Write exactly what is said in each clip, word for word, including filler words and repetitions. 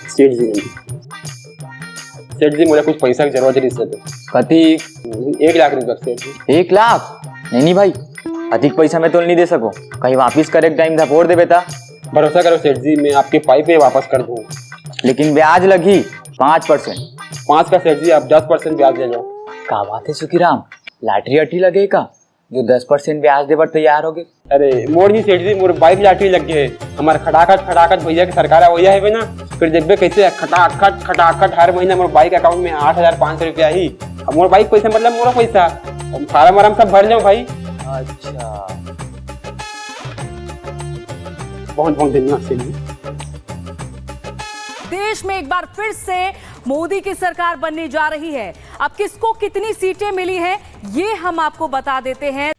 सेठ जी, सेठ जी, मोला कुछ पैसा के जरूरत रहिस हे। कति? एक लाख रुपया, सेठ जी। एक लाख? नहीं, नहीं भाई, अधिक पैसा मैं तोल नहीं दे सको। कहीं वापिस करे के टाइम धपोर देबे ता। भरोसा करो सेठ जी, मैं आपके पाइप पे वापस कर दूँ। लेकिन ब्याज लगही पाँच परसेंट। पाँच का सेठ जी, आप दस परसेंट ब्याज ले लो। का बात है सुखीराम, लाटरी अटरी लगे का जो दस परसेंट ब्याज देबर तैयार हो गए? अरे मोर ही सेठ जी, मोर बाइक लाटरी लग गए। हमार खटाखट खटाखट भैया के सरकार आवैया है ना, फिर देखबे कैसे खटाखट खटाखट हर महीना मोर बाइक अकाउंट में आठ हजार पाँच सौ रुपया ही। अब मोर बाइक पैसा मतलब मोर पैसा, हम फार्म वार्म सब भर लेव भाई। अच्छा, बहुत बहुत धन्यवाद सेठ जी। देश में एक बार फिर से मोदी की सरकार बनने जा रही है। अब किसको कितनी सीटें मिली हैं, ये हम आपको बता देते हैं।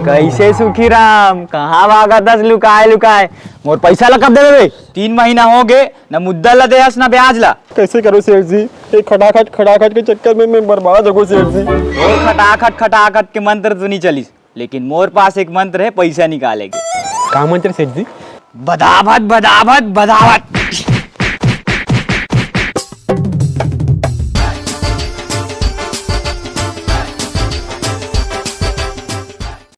कैसे सुखीराम, कहाँ भागत हस लुकाए लुकाए? मोर पैसा ला कब देबे बे? तीन महीना हो गए, न मुद्दल ला देहस, न ब्याज ला। कैसे करो सेठ जी, ये खटाखट खटाखट के चक्कर में मैं बर्बाद हो गो सेठ जी। ओ खटाखट खटाखट के मंत्र तो नहीं चलिस, लेकिन मोर पास एक मंत्र है पैसा निकाले के। का मंत्र सेठ जी? बदावत बदावत बदावत।